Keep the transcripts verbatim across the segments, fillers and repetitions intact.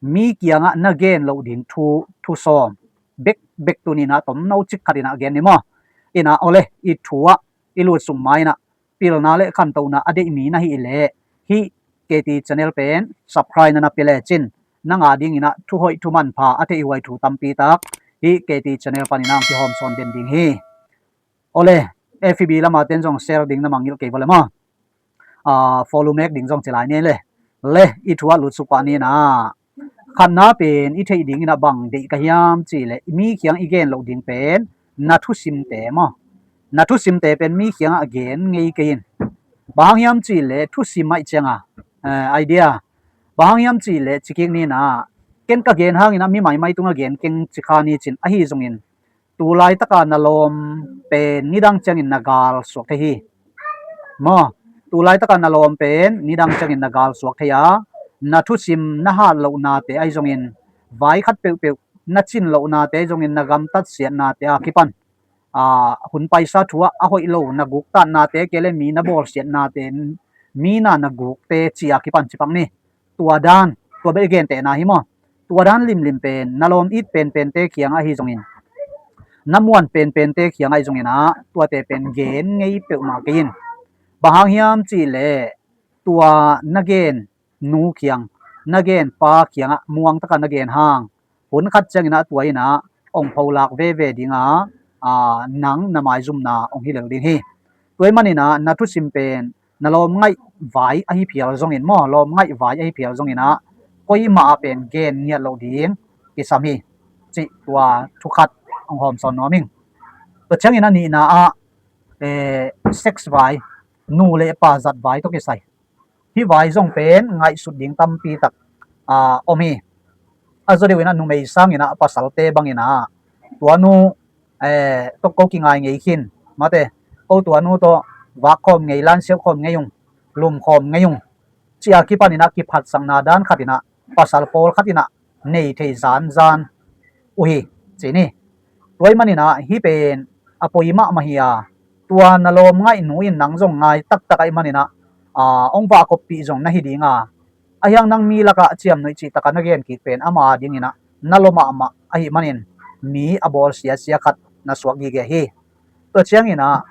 mi kiangah na gen loh ding thu, thu sawm bek bek tuni-in ah tomno cik khat in ah gen ni maw. In ah awle, i thu ah i lut sung ma-in ah pilna le khantohna a deih mi na hih leh hih K T channel pen subscribe na na pia lecin nang a dingin ah thu hoih thu manpha a theih huai thu tampi tak hih K T channel panin ah hong kihawm sawn den ding hi. Awle, F B lamah ten zong share ding na mangngilh kei vawle maw. Follow mek ding zong ci lai ni le. Le, i thu ah lutsuk pah ni in ah, khatna pen i theih dingin ah bang deih ka hiam cih leh mi kiang i gen loh ding pen na thusimte maw. Na thusimte pen mi kiangah gen ngei kei in. Bang hang hiam cih leh thusim ahih ciangah, idea, bang hang hiam cih leh ci kik ni in ah, ken ka gen hangin ah mi maimai tungah gen keng ci kha ni cin, ahi zongin tu laitaka na lawm pen nidang ciangin na gal suak thei hi. Maw, tu laitaka na lawm pen nidang ciangin na gal suak thei a, na thusim na hat lohnate ahi zongin, vai khat peuhpeuh na cin lohnate ahi zongin, na gamtat siatnate a kipan, hun paisa thu ah a hoih lo na guktatnate, kei le mi na bawlsiatnate, mi na na gukte ci a kipan ci pak ni. Tua dan, tua bel i gentehna hi maw. Tua dan limlim pen na lawm it penpente kiangah ahi zongin, na muan penpente kiangah ahi zongin ah, tuate pen gen ngei peuhmah kei in. Bang hang hiam cih leh tua na gen nu kiang, na gen pa kiangah muang taka na gen hang, hun khat ciangin ah tua in ah hong pholak veve ding a, nang na maizumna hong hi lel ding hi. Tua ahih manin ah na thusim pen na lawm ngaih vai ahi phial zongin maw, lawm ngaih vai ahi phial zongin ah, koi mah ah pen gen ngiat loh ding kisam hi. Cih tua thu khat hong hawm sawn nuam ing. Tua ciangin a nihna ah, sex vai, nu le pa zat vai tawh kisai. Hih vai zong pen ngaihsut ding tampi tak om hi. A zaw deuh in ah numei sangin ah pasalte bangin ah, tua nu tawh ko kingai ngei khin, mate, ko tua nu tawh vak khawm ngei, lansiauh khawm ngei ung, lum khawm ngei ung, ci a kipan in ah kiphatsakna dan khat in ah pasal pawlkhat in ah nei thei zanzan uh hi, ci ni. Tua ahih manin ah hih pen a poi mahmah hi a, tua na lawm ngaih nu in nang zong ngai taktak ahih manin ah, hong vahkoppih zong na hi ding a, ahi hang nang mi lakah ciamnuih cih taka na gen kik pen ama dingin ah na lua mahmah ahih manin mi a bawl siasia khat na suak gige hi. Tua ciangin ah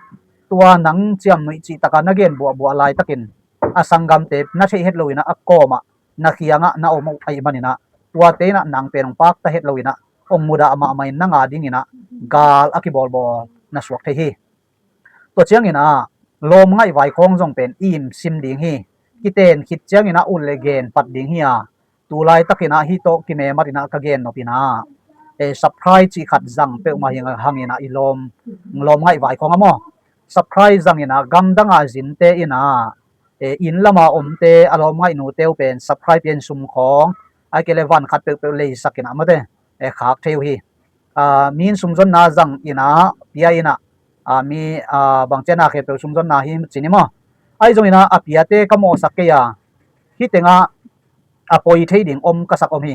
tua nang ciamnuih cih taka na gen buahbuah laitakin a sanggamte na theih het lo in ah a kawmah na kiangah na om uh ahih manin ah, tuate in ah nang pen hong pakta het lo in ah hong mudah mahmah in nang a dingin ah gal a kibawlbawl na suak thei hi. Tua ciangin ah lawm ngaih vai khawng zong pen i im sim ding hi. Kiten khit ciangin ah ut le gen pat ding hi a, tu laitakin ah hih tawh kimemat in ah ka gen nop in ah, subscribe cih khat zang peuhmah hi hang in ah i lawm, lawm ngaih vai khawng a maw. Subscribe zang in ah gamdang a zinte in ah, inn lama omte, a lawm ngaih nute uh pen subscribe pia in sum khawng, ahih kei leh van khat peuhpeuh leisak in ah mate, khak thei uh hi. Mi in sumzonna zang in ah pia in ah, mi bangcia na khempeuh sumzonna hi ci ni maw. Ahi zongin ah a piate ka mawhsak kei a, hih tengah a poi thei ding om ka sak om hi.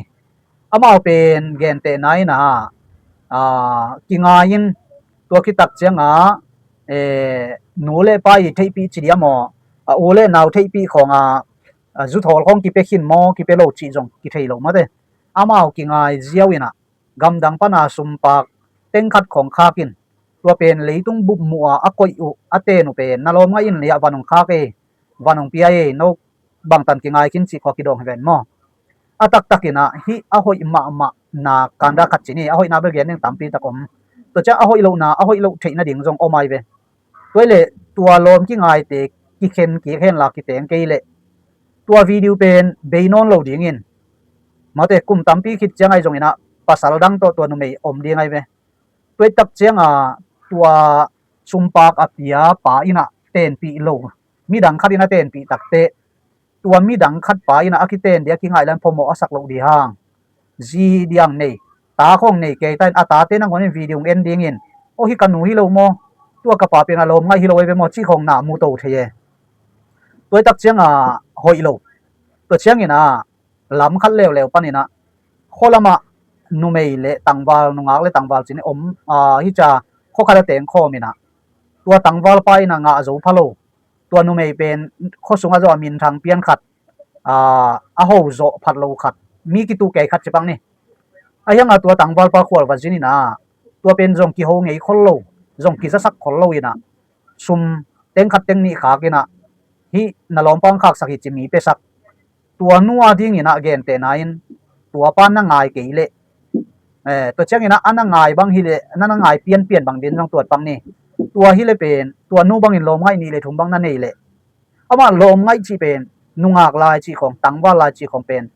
Amau pen gentehna in ah, kingai in, tua khit tak ciangah nu le pa i theihpih ci dia maw, a u le nau theihpih khawng a, zu thawl khawng kipia khin maw, kipia lo cih zong kithei lo mate. Amau kingai ziau in ah gamdang pana sumpak teng khat khawng khak in, tua pen leitung bup muh a a koih uh, a ten uh pen na lawm ngaih in lei ah van hong khak ei, van hong pia ei, no bangtan kingai khin cih khawng kidawng hi ven maw. A taktak in ah hih a hoih mahmahna kanda khat ci ni, a hoihna bel gen ding tampi tak om. Tua ciang a hoih lohna, a hoih loh theih nading zong om ai ve. Tua hi leh tua lawm kingaite kikhen kik henla kiteng kei leh tua video pen bei nawn lo dingin, mate, kum tampi khit ciang ahi zongin ah pasal dang tawh tua numei om ding ai ve. Tua hi tak ciangah tua sumpak a pia pa in ah tenpih lo, midang khat in a tenpih takteh, tua midang khat pa in ah a kiten ding a kingaih lan phamawh a sak loh ding hang, zi diang nei, ta khawng nei kei ta in, a tate nangawn in video en dingin, aw, hih ka nu hi lo maw, tua ka pa pen a lawm ngaih hi lo ei ve maw, cih khawng na mu to thei e. Tua hi tak ciangah hoih lo. Tua ciangin ah lam khat leuleu panin ah, khua lamah numei le tangval, nungak le tangval ci ni om, hih ca khua khat a teng khawm in ah, tua tangval pa in ah ngah zo pha lo, tua numei pen khua sungah zawh a minthang pian khat, a ho zawh phat lo khat, mi kitu kei khat ci pak ni. A hianga tua tangvalpa khual va zin inah, tua pen zong kiho ngei khol lo, zong kizasak khol lo inah, sum teng khat teng nih khak inah, hih na lawmpa hong khaksak hi ci mi piasak. Tua nu a ding inah gentehna in, tua pa na ngai kei leh, eh, tua ciang inah a na ngai bang hi leh, na na ngai pianpian bang din zong tuat pak ni. Tua hi leh pen, tua nu bangin lawmngaih nih le thum bang na nei leh, amah lawmngaih cih pen, nungak lai cih khawng, tangval lai cih khawng pen,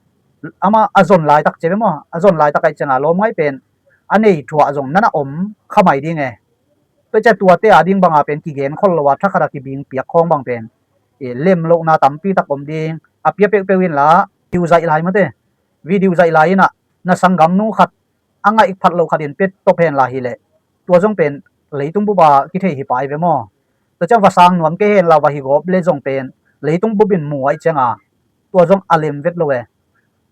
amah a zon laitak ci ve maw, a zon laitak aih cianga lawmngaih pen a nei thuah zong na na om kha mai ding e. Tua ciang tuate a ding banga pen kigen khol lo a, thakhat a kibing piak khawng bang pen, eh, lem lohna tampi tak om ding. A pia peuhpeuh inla, video zaih lai mate, video zaih lai inah, na sanggamnu khat a ngaih phat lo khat in pia top hen la hi leh, tua zong pen leitung bup a kithei hi pai ve maw. Tua ciang va sang nuam kei hen la va hi gawp le zong pen leitung bup in mu aih cianga, tua zong a lem vet lo e.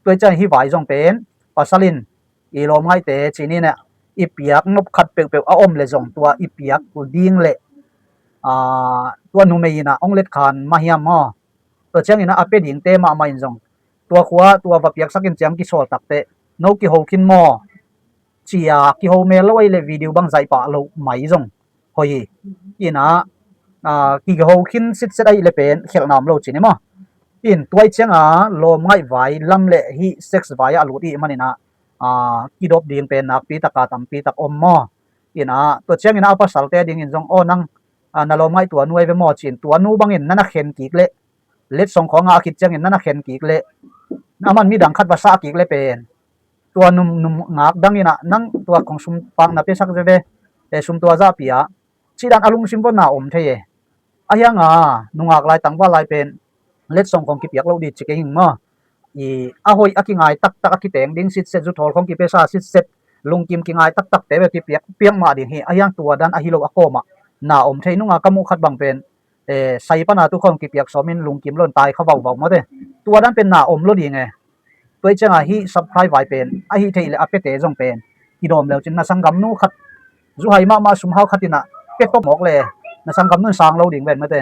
Tua ciang hih vai zong pen pasal in i lawmngaihte ci ni inah, i piak nop khat peuhpeuh a om le zong tua i piak ding le, aa, tua numei inah hong letkhan mah hiam maw. Tua ciang inah a pia dingte mahmah in zong, tua khua tua va piaksak in ciang kisawl takteh, no kiho khin maw, ci-a kiho mel lo aih leh video bang zaih pah loh mai zong hoih hi. Inah, aa, kiho khin sitset aih leh pen khelhna om lo ci ni maw. In tua aih cianga lawmngaih vai lam le hih sex vai ah a lut ih man inah, aa, kidop ding pen nakpi taka tampi tak om maw. Inah tua ciang inah a pasalte a dingin zong, aw nang, aa, na lawmngaih tua nu aih ve maw ci-in, tua nu bangin na na khen kik leh, letsong khawng a khit ciangin na na khen kik leh, aman midang khat va sah kik leh pen, tua num, nungak dang inah, nang tua khawng sum pak na piasak ve, eh, sum tua zah pia, cih dan a lungsim vua na om thei e. A hianga nungak lai tangval lai pen letsong khawng kipiak lo ding ci kei ing maw. I a hoih a kingai taktak a kiteng ding sitset, zuthawl khawng kipiasa sitset, lungkim kingai taktakte ve kipiak piak mah ding hi. A hiang tua dan ahi lo a kawmah na om thei. Nunga ka muh khat bang pen, eh, sai pana tu khawng kipiak sawmin lungkim lon tai kha vauvau mate. Tua dan pen na om lo ding e. Tua ih cianga hih subscribe vai pen ahi theih leh a piate zong pen kidawm leucin, na sanggamnu khat, zuhai mahmah sumhau khat inah pia top mawk le, na sanggamnu in sang lo ding ven mate.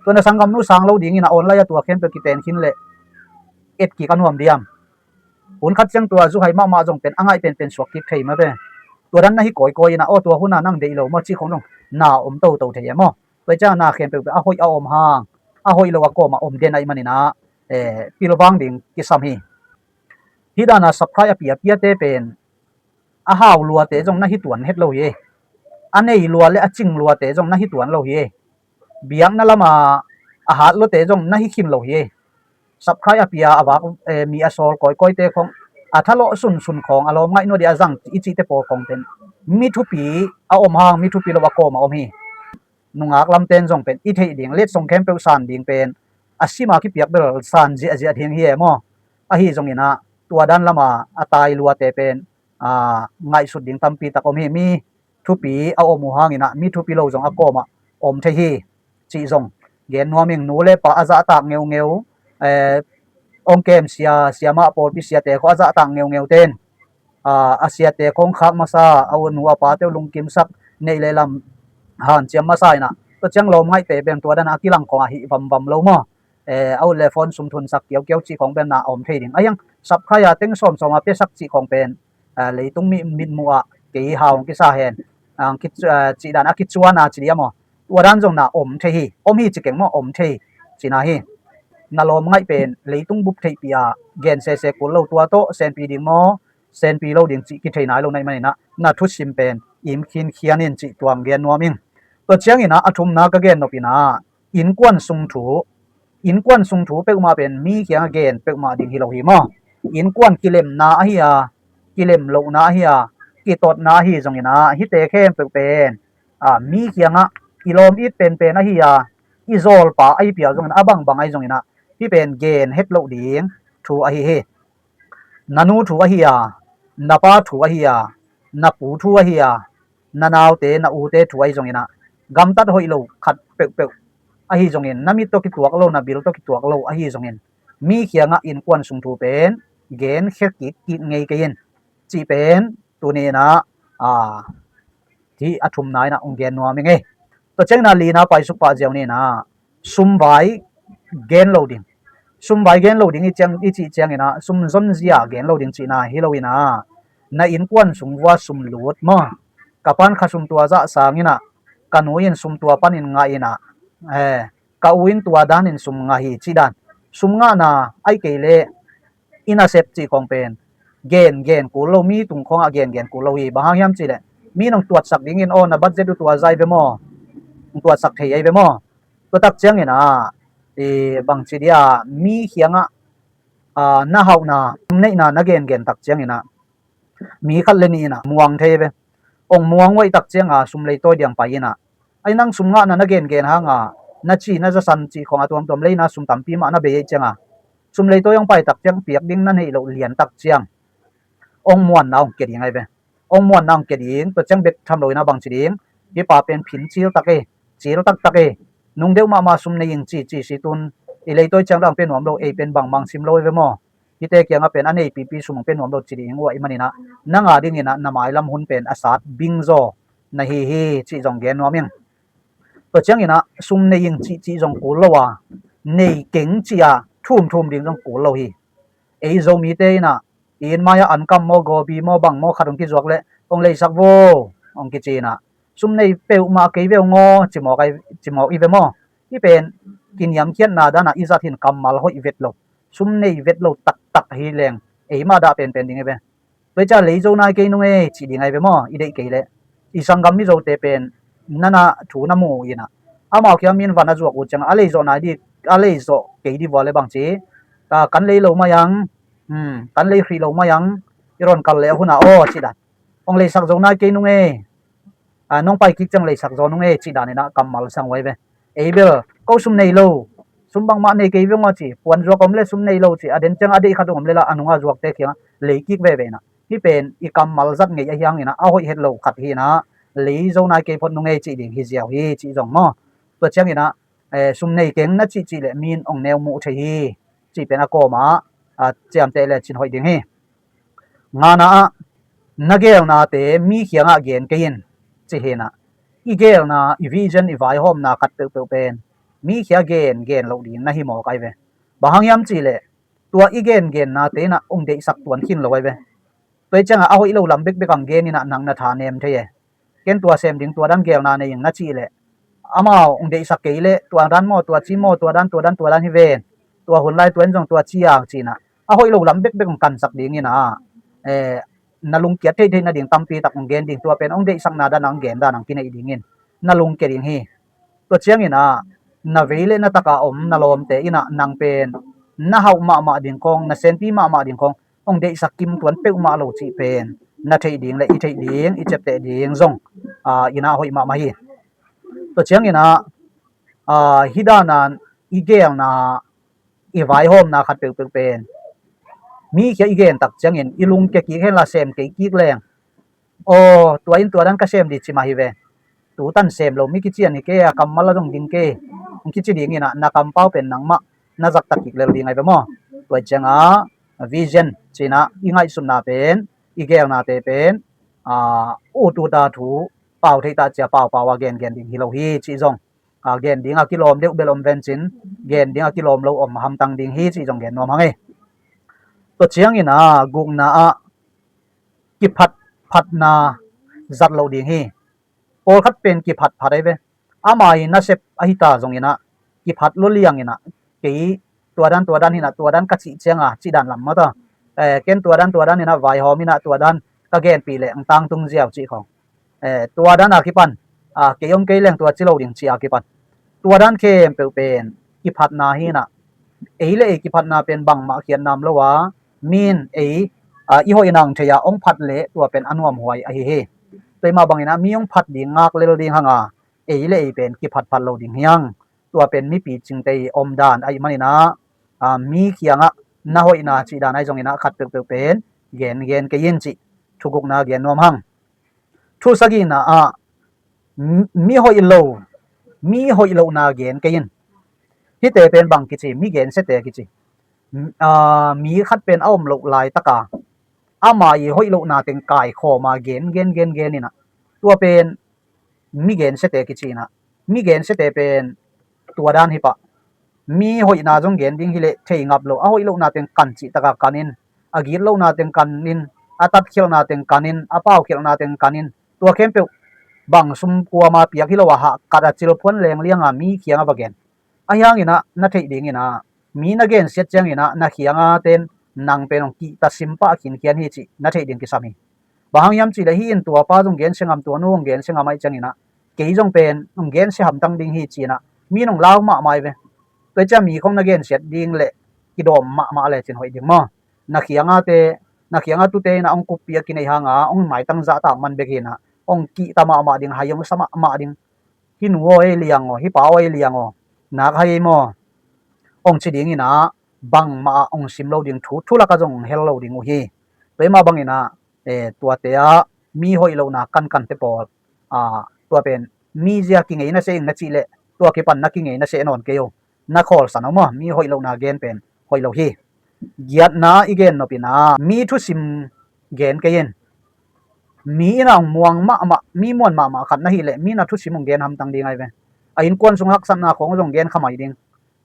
Tua na sanggamnu sang lo ding inah online a tua khempeuh kiten khin leh et kik a nuam diam? Hun khat ciang tua zuhai mahmah zong pen a ngaih penpen suak kik thei mate. Tua dan na hi kawikawi inah, aw tua huna nang deih lo maw cih khawng zong na om toto thei e maw. Tua ih cianga na khempeuh pen a hoih a om hang, a hoih lo a kawmah om den aih man inah, eh, pilvang ding kisam hi. Hih dana subscribe a piapiate pen a hau luate zong na hi tuan het lo hi. A nei lua le a cing luate zong na hi tuan lo hi. Biakna lama a hat luate zong na hi khin lo hi. Subscribe a pia a vak, eh, mi a sawl kawikawite khawng, a thalawh sunsun khawng, a lawmngaih nuah dih a zang i cihte pawl khawng pen mi thupi a om hang, mi thupi lo a kawmah om hi. Nungak lamten zong pen i theih ding, letsong khempeuh san ding pen a sima kipiak bel san ziahziah ding hi e maw. Ahi zong inah tua dan lama a tai luate pen, aa, ngaihsut ding tampi tak om hi. Mi thupi a om uh hang inah mi thupi lo zong a kawmah om thei hi cih zong gen nuam ing. Nu le pa a zahtak ngeungeu, eh, ong kem sia, siamah pawlpi siate khawng a zahtak ngeungeu ten, aa, a siate khawng khak masa, a u nu a pate uh lungkimsak, neih le lam hanciam masa inah, tua ciang lawmngaihte pen tua dana a kilang khawng a hih vamvam lo maw. Eh, a ut le phone sum thunsak kiaukiau cih khawng pen na om thei ding. A hiang subscribe a teng sawmsawm a piasak cih khawng pen, eh, leitung mi mitmuh ah kei hau hong kisa hen, ah, ki, eh, cih dan a kicuana ci dia maw. Tua dan zong na om thei hi, om hi ci keng maw, om thei cina hi. Na lawmngaih pen leitung bup theihpih a gen sese kul lo, tua tawh senpi ding maw, senpi lo ding cih kithei nai lo naih man inah, na thusim pen im khinkhian in cih tuang gen nuam ing. Tua ciang inah a thumna ka gen nop inah, innkuan sung thu, innkuan sung thu peuhmah pen mi kiangah gen peuhmah ding hi lo hi maw. Innkuan kilemna ahi a, kilem lohna ahi a, kitotna ahi zong inah, hihte khempeuh pen, a, mi kiangah i lawm it penpen ahi a, i zawlpa ahi pial zong inah, a bangbang ahi zong inah, hih pen gen het loh ding thu ahi hi. Na nu thu ahi a, na pa thu ahi a, na pu thu ahi a, na naute, na ute thu ahi zong inah, gamtat hoih lo khat peuhpeuh ahi zongin, na mit tawh kituak lo, na bil tawh kituak lo ahi zongin, mi kiangah innkuan sung thu pen gen khe kik, kik ngei kei in cih pen tuni inah, a, hih a thumna inah hong gen nuam ing ei. Tua ciang inah lina paisuk pah ziau ni inah, sumvai gen lo ding. Sum vai gen lo ding i ciang, i cih ciangin ah, sum zonzia gen lo ding cihna hi lo in ah, na innkuan sung vua sum lut maw? Ka pa'n kha sum tua zah sangin ah, ka nu in sum tua panin ngah in ah, eh, ka u in tua danin sum ngah hi cih dan. Sum ngahna ai kei leh i nasep cih khawng pen gen gen kul lo, mi tung khawngah gen gen kul lo hi. Bang hang hiam cih leh mi nong tuatsak dingin, aw, na budget uh tua zah hi ve maw? Nong tuatsak thei ahi ve maw? Tua tak ciangin ah, i bangci dia mi kiangah, ah, na hauhna, neihna na gen gen tak ciangin ah, mi khat le nih in ah muang thei ve. Ong muang uaih tak cianga sum leitawi diang pai in ah, ai, nang sum ngahna na gen gen hanga na ci na zasan cih khawng a tuamtuam leina sum tampi mah na bei ahih cianga, sum leitawi ong pai tak ciang piak ding na neih loh lian tak ciang ong muanna ong kia ding ahi ve. Ong muanna ong kia ding, tua ciang bek tham lo in ah bangci ding, hih pa pen phin cil tak e, cil taktak e, nung deuh mahmah sum nei ing ci ci si tun, i leitawi ciang dah ong pia nuam lo, ei pen bangmah sim lo ahi ve maw? Hihte kiangah pen a neipipi sum ong pia nuam lo ci ding uh ahih manin ah, nang a dingin ah na mailam hun pen a sat bing zaw na hi hi cih zong gen nuam ing. Tua ciangin ah sum nei ing cihcih zong kul lo a, nei keng cih a thumthum ding zong kul lo hi. Ei Zomite in ah, i inn mai-ah ankam maw, gobi maw, bang maw khat hong kizuak leh, ong leisak vo, ong kici in ah, sum nei peuhmah kei ve ung aw, ci mawk ai, ci mawk i ve maw? Hih pen kiniamkhiatna danah i zat hin kammal hoih vet lo, sum nei vet lo taktak hi leng, eimah dah penpen ding i ve. Tua hi ciah, lei zo nai kei nung ei, cih ding ahi ve maw? I deih kei leh, i sanggam Mizote pen nana thu na mu uh in ah, amau kiang min van a zuak uh ciang a lei zawh nai di, a lei zawh kei di vua le bangci, ka, kan lei lo mai ang, hmm, kan lei hrih lo mai ang, i rawn kal leh a hun ah aw, cih dan. Ong leisak zo nai kei nung ei, a, nong pai kik ciang leisak zaw nung ei, cih dan in ah kammal sang uh ahi ve. Ei bel ko sum nei lo, sum bangmah nei kei ve ung aw ci, puan zuak om le sum nei lo ci, a den ciang a deih khat ung om le lah a nungah zuakte kiangah lei kik veve in ah, hih pen i kammal zat ngeih ahi hangin ah a hoih het lo khat hi in ah, lei zo nai kei phot nung ei cih ding hi ziau hi cih zong maw? Tua ciangin ah, eh, sum nei keng na cihcih leh mi in ong neu muh thei hi cih pen a kawmah, ah, ciamteh le cin hoih ding hi. Ngana ah, na geelnate mi kiangah gen kei in, ci hi in ah, i geelna, i vision, i vaihawmna khat peuhpeuh pen mi kiangah gen gen loh ding na hi mawk ahi ve. Bang hang hiam cih leh, tua i gengennate in ah ong deihsak tuan khin lo ahi ve. Tua hi ciangah a hoih lo lam bekbek ang gen in ah nang na tha nem thei e. Ken tua sem ding, tua dan geelna nei ing na cih leh, amau ong deihsak kei leh, tua dan maw, tua ci maw, tua dan, tua dan, tua dan hi ven, tua hun lai tua in zong tua ci ang ci in ah, a hoih lo lam bekbek ong kansak ding in ah, eh, na lungkiat theihtheih nading tampi tak ong gen ding, tua pen ong deihsakna dan ang gen dan ang kineih dingin na lungkia ding hi. Tua ciangin ah, na vei le na taka om na lawmte in ah nang pen na hauh mahmah ding khawng, na senpi mahmah ding khawng, ong deihsak kim tuan peuhmah lo cih pen na theih ding le i theih ding, i ciapteh ding zong, ah, in ah hoih mahmah hi. Tua ciangin ah, ah, hih dan a i geelna, i vaihawmna khat peuhpeuh pen mi kiangah i gen tak ciangin i lungkia kik henla sem kei kik leng, aw, tua in tua dan ka sem di ci mah hi ve. Tu tan sem lo mi kician hi kei a, kammal a zong ding kei, ong kici ding in ah na kampau pen nangmah na zaktak kik lel ding ahi ve maw? Tua hi ciangah vision ci in ah i ngaihsutna pen, i geelnate pen, ah, ut ut a thu, pau theih ta cia paupau a gengen ding hi lo hi cih zong, ah, gen ding a kilawm deuh bel om vencin, gen ding a kilawm lo om hamtang ding hi cih zong gen nuam hang ei. Tua ciangin ah gukna ah kiphatphatna zat loh ding hi. Pawlkhat pen kiphatphat ahi ve. Ama i nasep ahi ta zongin ah kiphat lua liangin ah, kei tua dan tua dan hi in ah, tua dan ka cih cianga cih dan lam maw ta, eh, ken tua dan tua dan hi in ah vaihawm in ah, tua dan ka genpih leh ang tangtung ziau cih khawng, eh, tua dan a kipan, ah, kei om kei leng tua ci lo ding cih a kipan, tua dan khempeuh pen kiphatna hi in ah, ei le ei kiphatna pen bangmah khiatna om lo a, mi in ei, ah, i hoihna ang thei a ong phat leh tua pen a nuamhuai ahi hi. Tua hi mah bangin ah mi ong phat ding ngak lel ding hang a, ei le ei pen kiphatphat lo ding hi hang. Tua pen mipi cingte i om dan ahih manin ah, ah, mi kiangah na hoihna cih dan ahi zongin ah khat peuhpeuh pen gen gen kei in cih thu gukna gen nuam hang. Thu sagihna ah, mi, mi hoih lo, mi hoih lohna gen kei in. Hihte pen bang kici, mi gensiate kici. Ah, mi khat pen a om loh laitaka ama i hoih lohna teng kaikhawm a gen gen gen gen in ah, tua pen mi gensiate kici in ah, mi gensiate pen tua dan hi pah. mi hoihna zong gen ding hileh thei ngap lo, a hoih lohna teng kan cih taka kanin, a git lohna teng kanin, a tatkhialhna teng kanin, a paukhialhna teng kanin, tua khempeuh bang sum kuama piak hi lo a hahkat a cilphuan lenglianga mi khianga va gen. Ahi hanginah na theih dinginah mi na gensiat cianginah na khianga ten nang pen hong kihta simpah khinkhian hi cih na theih ding kisam hi. Bang hang hiam cihleh hih in tuapa zong gensia ngam, tuanu hong gensia ngam aih cianginah kei zong pen hong gensia hamtang ding hi cinah mi nong lau mahmah hi ve. Tua ciang mi khong na gensiat ding leh kidawm mahmah lecin hoih ding maw? Na khiangate, na khianga tute inah hong kuppi a kinei hanga hong maitang zahtak man bek hinah hong kihta mahmah ding, hai hong sa mahmah ding. Hih nu aw ei liang aw, hih pa aw ei liang aw, nak hai ei maw? Hong ci dinginah bangmah ah hong sim lo ding, thu thulaka zong hel lo ding uh hi. Tua hi mah banginah eh, tuate ah mi hoih lohna kankante pawl, ah, tua pen mizia kingei na seh ing na cihleh tua kipan na kingei na seh nawn kei uh, na khawlsan uh maw? Mi hoih lohna gen pen hoih lo hi. Giatna i gen nopinah mi thusim gen kei in. Mi inah hong muang mahmah, mi muan mahmah khat na hileh mi na thusim hong gen hamtang ding ahi ve. A innkuan sung haksatna khawng zong gen khamai ding.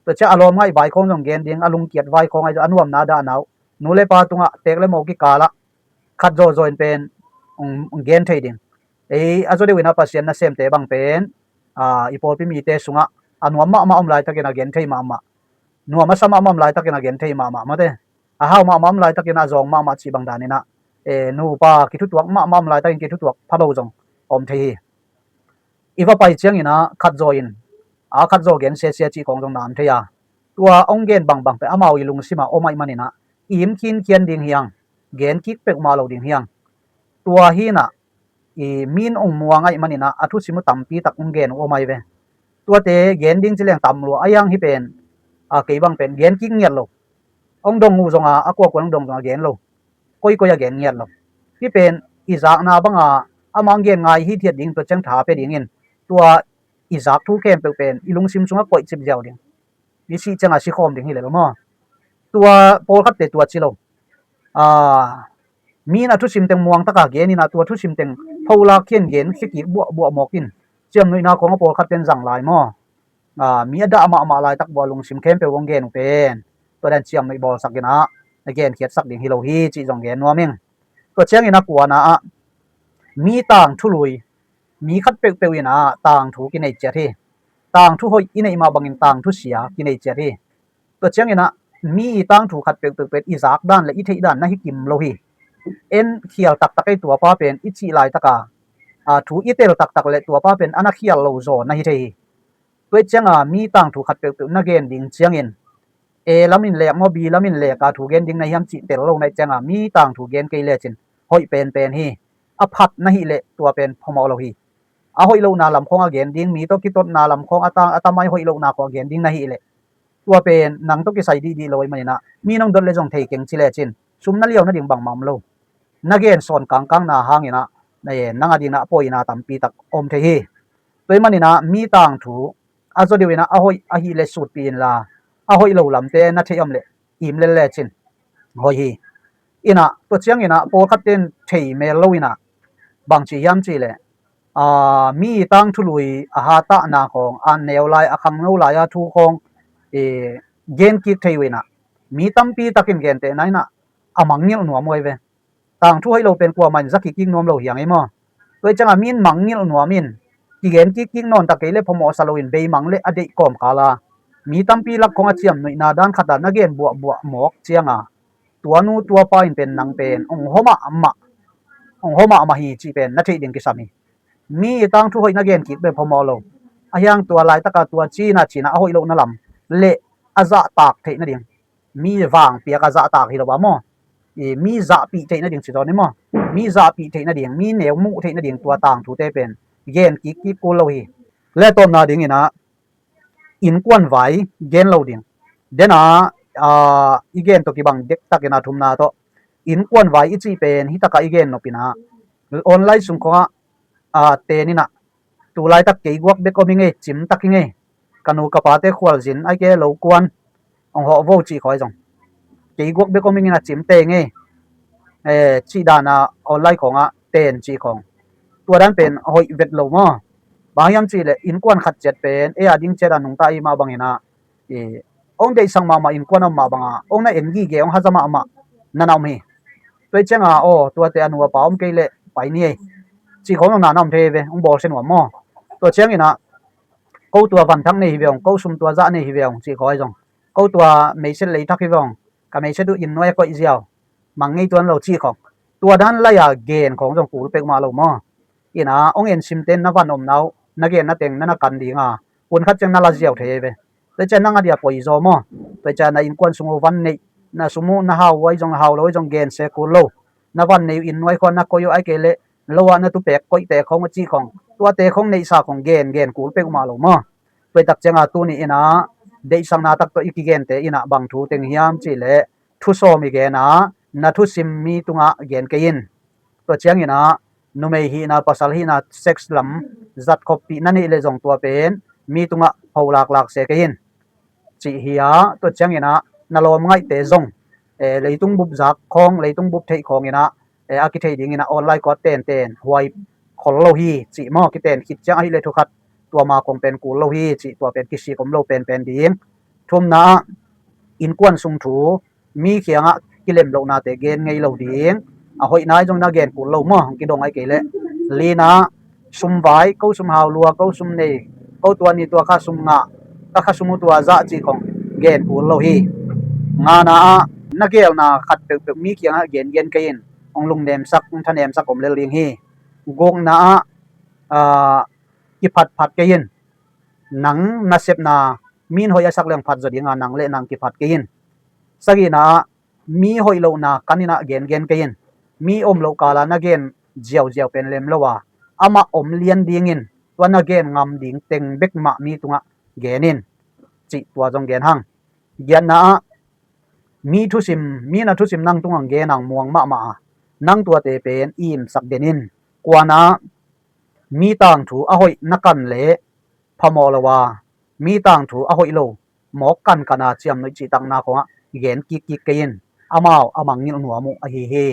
Tua ciah a lawm ngaih vai khawng zong gen ding, a lungkiat vai khawng ahi zong a nuamna dahna uh, nu le pa tungah tek le mo kikalah khat zawzaw in pen hong gen thei ding. Ei a zaw deuh inah Pasian nasemte bang pen i pawlpi mite sungah a nuam mahmah om laitakin a gen thei mahmah, nuam a sa mahmah om laitakin a gen thei mahmah mate. A hau mahmah om laitakin a zawng mahmah cih bang daninah nupa kithutuak mahmah om laitakin kithutuak phalo zong om thei hi. I va pai cianginah khat zaw in a khat zaw gen siasia cih khawng zong na om thei a, tua hong gen bangbang pen amau i lungsima om aih maninah i im khinkhian ding hiang, gen kik peuhmah lo ding hiang. Tua hinah i min hong muang aih maninah a thusim uh tampi tak hong gen uh om aih ve. Tuate gen ding ci leng tam lua ahi hang hih pen a kei bang pen gen kik ngiat lo. Hong dong uh zonga a kuakua hong dong zonga gen lo, koikoi a gen ngiat lo. Hih pen i zakna banga amah hong gen ngai hithiat ding, tua ciang tha pia dingin tua i zak thu khempeuh pen i lungsim sungah koih cip ziau ding. I sih cianga sikhawm ding hi lel maw? Tua pawlkhatte tua ci lo. Mi in a thusim teng muangtaka gen inah tua thusim teng pholak khian gen khia kik buahbuah mawk in ciamnuihna khawng a pawlkhatte in zang lai maw? Mi a dah mahmah laitak bua lungsim khempeuh hong gen uh pen tua dan ciamnuih bawlsak inah a genkhiatsak ding hi lo hi cih zong gen nuam ing. Tua ciangin a kuana ah mi tangthu lui, mi khat peuhpeuh inah tangthu kinei ciat hi. Tangthu hoih i neih mah bangin tangthu sia kinei ciat hi. Tua cianginah mi i tangthu khat peuhpeuh pen i zak dan le i theih dan na hi kim lo hi. En khial taktak ei tuapa pen i cih laitaka thu i tel taktak le tuapa pen a na khial lo zaw na hi thei hi. Tua i cianga mi tangthu khat peuhpeuh na gen ding ciangin A lamin lek maw, B lamin leka thu gen ding na hiam cih tel lo na i cianga mi tangthu gen kei lecin hoih penpen hi. A phat na hih leh tua pen phamawh lo hi. A hoih lohna lam khawng a gen ding, mi tawh kitotna lam khawng a ta a tamai hoih lohna khawng a gen ding na hih leh tua pen nang tawh kisai dihdih lo i maninah mi nong dot le zong thei keng ci lecin sum na liau nading bangmah om lo. Na gen sawn kangkangna hanginah nang a dinah pawina tampi tak om thei hi. Tua i maninah mi tangthu a zaw deuh inah a hoih ahih leh sutpih inla a hoih lo lamte na theih om leh im lel lecin hoih hi. Inah tua cianginah pawlkhatte in thei mel lo inah bangci hiam cihleh mi tangthu lui a hatahna khawng a neu lai a khangno lai a thu khawng gen kik thei uh inah mi tampi takin gentehna inah a mangngilh nuam uh ahi ve. Tangthu hoih lo pen kuamah in za kik kik nuam lo hiang ei maw? Tua i cianga mi in mangngilh nuam in kigen kik kik nawn tak kei le phamawhsa loin beimang le a deih kawmkala mi tampi lak khawng a ciamnuihna dan khata na gen buahbuah mawk cianga tua nu tua pa in pen nang pen hong hua mahmah, hong hua mahmah hi cih pen na theih ding kisam hi. Mi i tangthu hoih na gen kik pen phamawh lo. A hiang tua laitaka tua cina cina a hoih lohna lam le a zahtak theih nading, mi vangpiak a zahtak hi lo a maw? Mi zahpih theih nading ci zawn hi maw? Mi zahpih theih nading, mi neu muh theih nading tua tangthute pen gen kik kik kul lo hi. Le tawpna dinginah innkuan vai gen lo ding. Dena i gen tawh kibang dektakin a thumna tawh innkuan vai i cih pen hitakah i gen nopinah online sung khawngah teninah tu laitak kei guak bek om hi ngei, cimtak hi ngei. Ka nu ka pate khualzin aike lo kuan hong hawh vo cih khawi zong kei guak bek om hi ngei, a cimte hi ngei cih dana online khawngah ten cih khawng tua dan pen hoih vet lo maw? Bang hiam cihleh innkuan khat ciat pen ei a ding ciat a nungta i mah banginah hong deihsak mahmah innkuan a om mah banga hong na en gige, hong haza mahmah na na om hi. Tua hi cianga aw, tuate a nu a pa om kei leh pai ni ei, cih khawng zong na na om thei ve, hong bawlsia nuam maw? Tua cianginah ko tua vanthak nei hi ve hong, ko sum tua zah nei hi ve hong cih khawng ahi zong, ko tua meiset leithak hi ve hong, ka meiset uh inn nuai a koih ziau, mang ngei tuan lo cih khawng, tua dan lai-a gen khawng zong kul peuhmah lo maw? Inah hong ensimte na van omna uh na genna teng na na kan dinga, hun khat ciang na la ziau thei ve. Tua ciang nang a dia poi zaw maw? Tua ciang na innkuan sung uh van neih, na sum uh na hau uh ahi zong, hau lo ahi zong gen se kul lo. Na van neih uh inn nuai khawng na koih uh, ahih kei leh lo ah na tupek koihte khawng uh cih khawng, tuate khawng neihsa khawng gen gen kul peuhmah lo maw? Tua hi tak cianga tuni inah deihsakna tak tawh i kigente inah bang thu teng hiam cih leh, thusawm i gen a, na thusim mi tungah gen kei in. Tua cianginah numei hihna, pasal hihna, sex lam zat khoppih na neih leh zong tua pen mi tungah pho laklak se kei in, cih hi a. Tua cianginah na lawm ngaihte zong, eh, leitung bup zak khawng, leitung bup theih khawnginah, eh, a kithei dinginah online kua tenten huai khol lo hi cih maw? Kiten khit ciang ahih leh thu khat, tua ma kong pen kul lo hi cih, tua pen kisik om lo penpen ding. Thumna ah innkuan sung thu, mi kiangah kilem lohnate gen ngei lo ding. A hoihna ahi zong na gen kul lo maw, hong kidong ahih kei leh. Lina, sum vai, ko sum hau lua, ko sum nei, ko tua ni tua kha sum ngah, ka kha sum uh tua zah cih khawng gen kul lo hi. Ngana ah na gelna khat peuhpeuh mi kiangah gengen kei in, hong lungnemsak, hong thanemsak om lel ding hi. Gukna ah, ah, kiphatphat kei in. Nang nasepna, mi in hoih a sak leng phat zaw dinga nang le nang kiphat kei in. Sagihna ah, mi hoih lohna kan inah gengen kei in. Mi om loh kala na gen ziauziau pen lem lo a, amah om lian dingin tua na gen ngam ding teng bek mah mi tungah gen in, cih tua zong gen hang. Giatna ah, mi thusim, mi na thusim nang tungah gen ang muang mahmah a, nang tuate pen imsak den in. Kuana ah, mi tangthu a hoih na kan leh phamawh lo a, mi tangthu a hoih lo mawk kankan a ciamnuih cihtakna khawngah gen kikkik kei in, amau a mangngilh nuam uh ahi hi.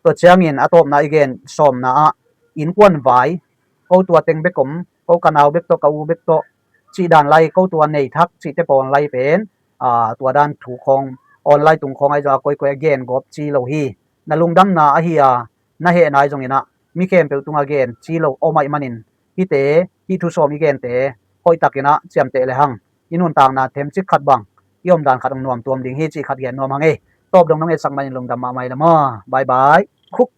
Tua ciangin a tawpna i gen sawmna ah, innkuan vai, ko tua teng bek om, ko ka nau bek tawh, ka u bek tawh cih dan lai, ko tua nei thak cihte pawl lai pen, aa, tua dan thu khawng online tung khawng ahi zong a koikoi a gen gawp ci lo hi. Na lungdamna ahi a, na hehna ahi zonginah mi khempeuh tungah gen ci lo om ahih manin, hihte, hih thu sawm i gente hoihtakinah ciamteh le hang, i nuntakna themcik khat bang i omdan khat hong nuamtuam ding hi cih khat gen nuam hang ei. Tawp dong nong etsak manin lungdam mahmah hi la maw. Bye bye. Khuk.